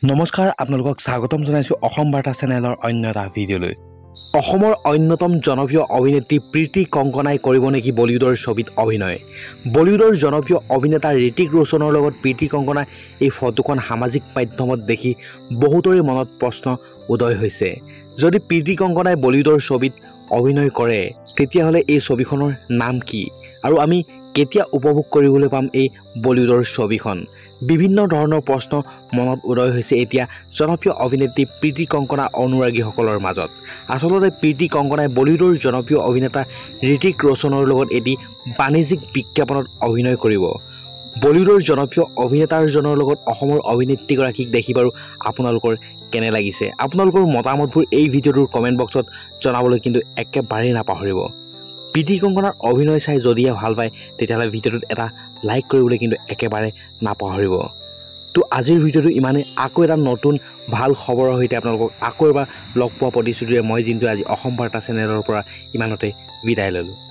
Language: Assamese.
নমস্কাৰ, আপোনালোকক স্বাগতম জনাইছোঁ অসম বাৰ্তা চেনেলৰ অন্য এটা ভিডিঅ'লৈ। অসমৰ অন্যতম জনপ্ৰিয় অভিনেত্ৰী প্ৰীতি কংকনাই কৰিব নেকি বলিউডৰ ছবিত অভিনয়? বলিউডৰ জনপ্ৰিয় অভিনেতা ঋতিক ৰোশনৰ লগত প্ৰীতি কংকনাৰ এই ফটোখন সামাজিক মাধ্যমত দেখি বহুতৰে মনত প্ৰশ্ন উদয় হৈছে। যদি প্ৰীতি কংকনাই বলিউডৰ ছবিত অভিনয় কৰে, তেতিয়াহ'লে এই ছবিখনৰ নাম কি আৰু আমি কেতিয়া উপভোগ কৰিবলৈ পাম এই বলিউডৰ ছবিখন? বিভিন্ন ধৰণৰ প্ৰশ্ন মনত উদয় হৈছে এতিয়া জনপ্ৰিয় অভিনেত্ৰী প্ৰীতি কংকনা অনুৰাগীসকলৰ মাজত। আচলতে প্ৰীতি কংকনাই বলিউডৰ জনপ্ৰিয় অভিনেতা ঋতিক ৰোশনৰ লগত এটি বাণিজ্যিক বিজ্ঞাপনত অভিনয় কৰিব। বলিউডৰ জনপ্ৰিয় অভিনেতাজনৰ লগত অসমৰ অভিনেত্ৰীগৰাকীক দেখি বাৰু আপোনালোকৰ কেনে লাগিছে? আপোনালোকৰ মতামতবোৰ এই ভিডিঅ'টোৰ কমেণ্ট বক্সত জনাবলৈ কিন্তু একেবাৰেই নাপাহৰিব। প্ৰীতি কংকনাৰ অভিনয় চাই যদিহে ভাল পায়, তেতিয়াহ'লে ভিডিঅ'টোত এটা লাইক কৰিবলৈ কিন্তু একেবাৰে নাপাহৰিব। তো আজিৰ ভিডিঅ'টো ইমানেই। আকৌ এটা নতুন ভাল খবৰৰ সৈতে আপোনালোকক আকৌ এবাৰ লগ পোৱা প্ৰতিশ্ৰুতিৰে মই জিন্তু আজি অসম বাৰ্তা চেনেলৰ পৰা ইমানতে বিদায় ল'লোঁ।